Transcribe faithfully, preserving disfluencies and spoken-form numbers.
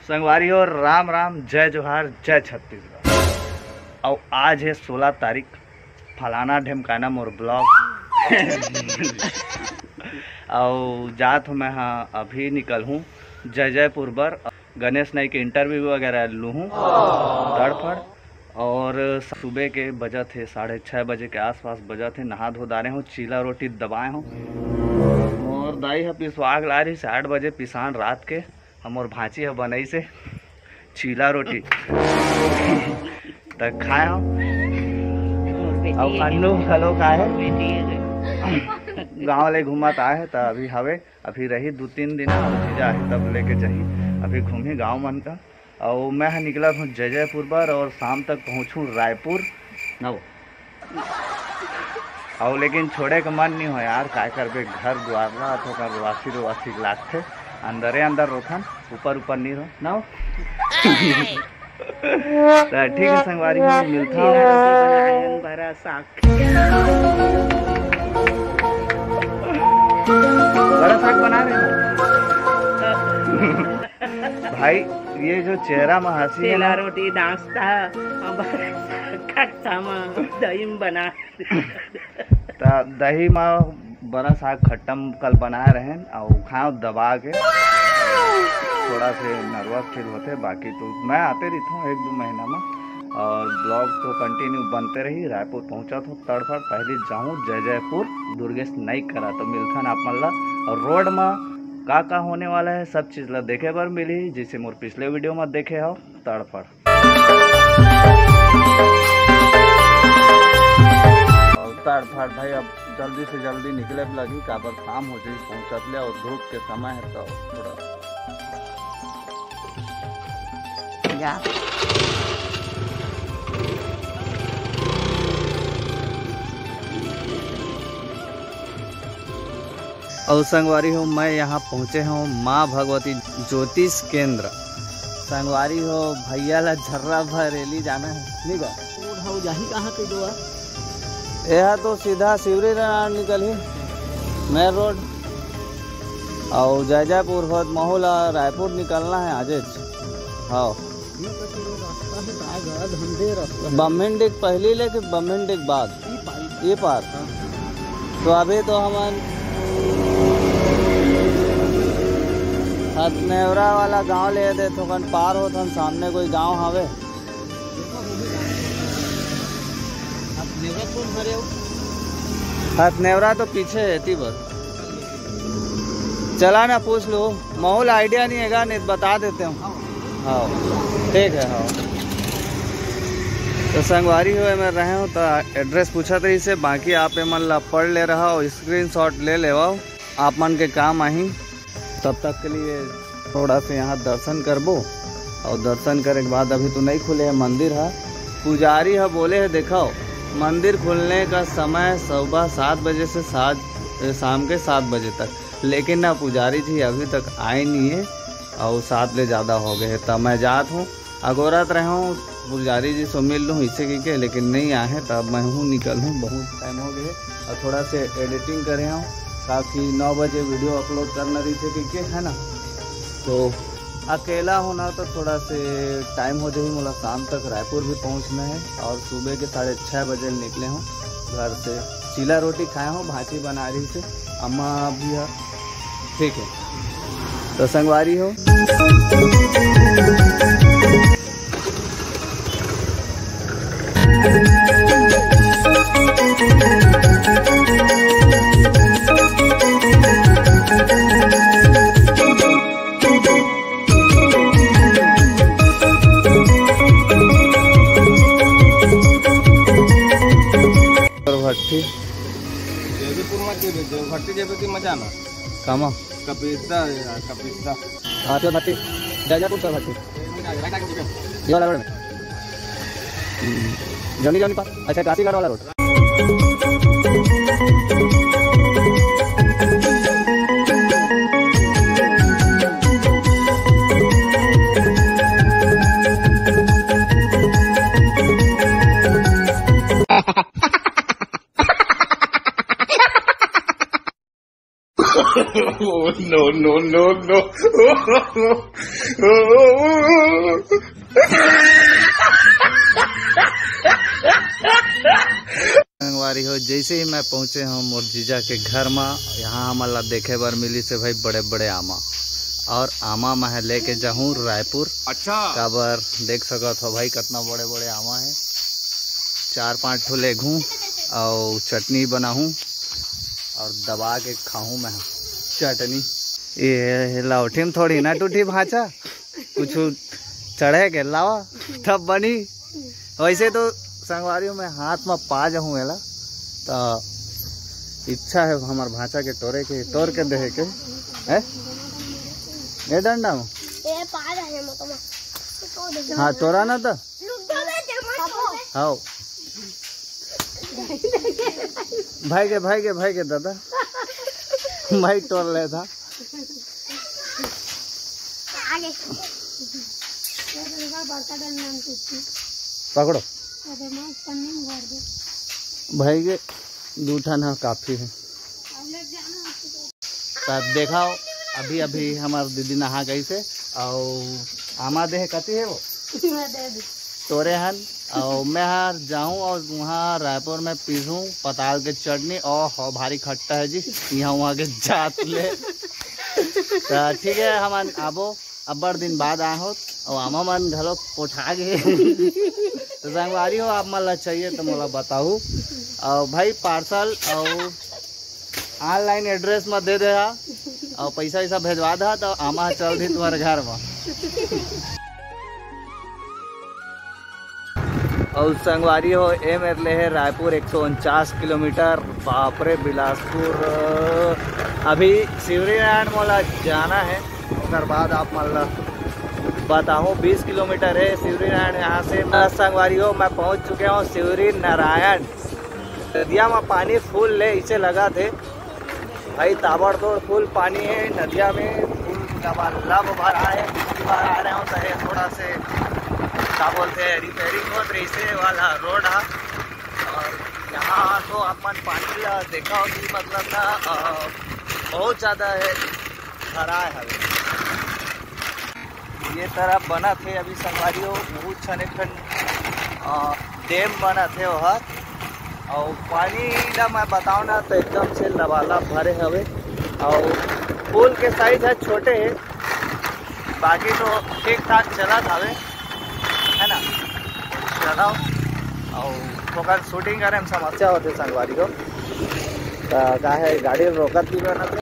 संगवारी हो, राम राम, जय जोहार, जय छत्तीसगढ़। अउ आज हे सोलह तारीख, फलाना ढेमकाना मोर ब्लॉग। अउ जात हूँ मैं, हाँ, अभी निकल हूँ जय जयपुर बर। गणेश नाई के इंटरव्यू वगैरह लूहूँ तड़फड़। और सुबह के बजत हे साढ़े छः बजे के आसपास बजत हे, नहा धो डारे हूँ, चीला रोटी दबाए हूँ। मोर दाई ह पिसवा के ला रहिस आठ बजे पिसान रात के, हमर भांची ह बनई से चीला रोटी त खाए हूँ। अउ अन्नू घलो खाए हे। गाँव ले घूमत आए हे त अभी हवे, अभी रही दू तीन दिन, अउ जीजा आही तब लेके जाही। अभी घूमही गाँव मन का। अउ मैं ह निकलत हूँ जय जयपुर बर अउ शाम तक पहुँचहूँ रायपुर। नव। अउ लेकिन छोड़े के मन नहीं हो यार, काय करबे, घर दुआर ला थोकन रुआसी रुआसी लागथे। अंदरे अंदर रोथन, ऊपर ऊपर नहीं रो। नव। त ठीक है संगवारी हो, मिलता हूँ। बड़ा साग। बड़ा साग बना रहे हैं। भाई, ये जो चेहरा में हंसी है तेला ना, रोटी नाश्ता, अब खट्टा में दही में बना। त दही में बड़ा साग खट्टा में कल बनाए रहेन, अउ खाओ दबा के। थोड़ा से नर्वस फील होते, बाकी तो मैं आते रहिथों एक दो महीना में, अउ ब्लॉग तो कंटिन्यू बनते रही। रायपुर पहुंचा तो तड़फड़ पहले जाऊँ जय जयपुर दुर्गेश नाई करा, तो मिलथन आप मन ला। अउ रोड में का का होने वाला है, सब चीज ला देखे बर मिली, जैसे मोर पिछले वीडियो में देखे हो तड़फड़। अउ तड़फड़ भाई, अब जल्दी से जल्दी निकले लगी, काबर शाम हो जाई पहुंचत ले, अउ धूप के समय है तो थोड़ा जा। अउ संगवारी हो, मैं यहाँ पहुँचे हूँ माँ भगवती ज्योतिष केंद्र। संगवारी हो, भैया ला झर्रा भरेली जाना है, नहीं गा? रोड हव जाही कहाँ के दोआ? यह तो सीधा शिवरीनारायण निकलही, मेन रोड। अउ जय जयपुर होत महू ला रायपुर निकलना है आजेच। हाँ। ई कति रोड रास्ता है, का गया धंधे रास्ता है। बम्हिन डिग पहली लेके बम्हिन डिग बाद। ई पार। ई पार। हाँ। तो अभी तो हमन हथनेवरा वाला गांव ले दे, थोकन पार होत हन, सामने कोई गांव हवे। हथनेवरा तो पीछे है, एती बर। चला ना, पूछ लो, महू ला आइडिया नहीं हैगा, नहीं तो बता देते हूँ। हाँ, ठीक है, हाँ। तो संगवारी हो, मैं रहे हूँ तो एड्रेस पूछत रहिसे, बाकी आप एमन ला पढ़ ले रहा हो, स्क्रीनशॉट ले लेवा, आप मन के काम आही। तब तक के लिए थोड़ा से यहाँ दर्शन करबो, अउ दर्शन करे के बाद, अभी तो नहीं खुले है मंदिर ह। पुजारी ह बोले है, देखो, मंदिर खुलने का समय सुबह सात बजे से सात, शाम के सात बजे तक, लेकिन ना, पुजारी जी अभी तक आए नहीं है, अउ सात ले ज्यादा हो गए है। तब मैं जात हूँ, अगोरत रहे हूँ, पुजारी जी से मिल लूँ इसे कहिके, लेकिन नहीं आए हैं, तब मैं हूँ निकल हूँ, बहुत टाइम हो गए। अउ थोड़ा से एडिटिंग करे हूँ, ताकि नौ बजे वीडियो अपलोड करना रहिथे कहिके, है ना। तो अकेला हूँ ना, तो थोड़ा से टाइम हो जाही, मोला शाम तक रायपुर भी पहुँचना है, अउ सुबह के साढ़े छः बजे निकले हूँ घर से। चीला रोटी खाए हूँ, भांची बना रहिसे अम्मा भी है। ठीक है, तो संगवारी हो। भट्टी। देवीपुर में के देव भट्टी जेबे की मजा ना। कामा? कपिस्ता है यार, कपिस्ता। हाँ, तो भट्टी। जयपुर का भट्टी। ये वाला रोड में। Johnny, Johnny park. अच्छा, काशीगढ़ वाला road. Oh, no, no, no, no। संगवारी हो, जैसे ही मैं पहुंचे हूँ मोर जीजा के घर मा, यहाँ हमन ला देखे बर मिली से भाई बड़े बड़े आमा। और आमा मैं लेके जाहूँ रायपुर। अच्छा। काबर देख सकत हो भाई, कितना बड़े बड़े आमा है। चार पांच ठो लेघूँ और चटनी बनाहूँ और दबा के खाहूँ मैं चटनी। ये लौठी में थोड़ी ना टूटी भांचा, कुछ चढ़े के लावा तब बनी। वैसे तो संगवारी हो, मैं हाथ में पा जाऊँ एला, तो इच्छा है हमार भांचा के टोरे के, टोर के देहे के। है ये डंडा में? ये पा रहे हैं, मतलब। हाँ, टोरा ना तो। रुक जाओ, मैं जमा कर दे। हाँ। भाई के, भाई के, भाई के दादा। भाई टोर ले था। आगे। पकड़ो। भाई के दू ठन ह काफी है। तब देखा, अभी अभी हमार दीदी नहा गई से, और आमा देह कति है वो? तोरे हन, और मैं हर जाऊँ और वहाँ रायपुर में पीसूँ पताल के चटनी। और हो भारी खट्टा है जी, यहाँ वहाँ के जात ले। तो ठीक है, हम आबो, अब्बड़ दिन बाद आए हो, और आमा मन घलो पोठा गे। तो संगवारी हो, आप मन ला चाहिए तो मोला बताहू। और भाई पार्सल और ऑनलाइन एड्रेस में दे दे हा, और पैसा वैसा भेजवा दे हा, तो आमा चल दी तुम्हारे घर में। और संगवारी हो, ए मेरे ले है रायपुर एक सौ उनचास किलोमीटर। बाप रे, बिलासपुर। अभी शिवरीनारायण मोला जाना है, ओकर बाद आप मन ला बताहूँ। बीस किलोमीटर है शिवरीनारायण यहाँ से। संगवारी हो, मैं पहुँच चुके हूँ शिवरीनारायण। नदिया में पानी फुल ले इसे लगा थे भाई, ताबड़तोड़ फुल पानी है नदिया में, फुल लबालब भरा है। पिछली बार आ रहे हो तो ये थोड़ा से क्या बोलते हैं, रिपेयरिंग होत रही से वाला रोड है। और यहाँ तो अपन पानी ला देखा हो कि मतलब ना, अ, बहुत ज़्यादा है, भरा है हवे। ये तरफ बना थे अभी संगवारी हो, बहुत छन एक ठन, अ, डैम बना थे ओहर। और पानी ला मैं बताओ ना तो एकदम से लबालब भरे हवे। और पुल के साइज है छोटे है, बाकी तो ठीक ठाक चलत हवे, है ना? चलाओ। और ओकर शूटिंग करे में समस्या होते संगवारी हो, तो का है गाड़ी रोकत भी बना थे।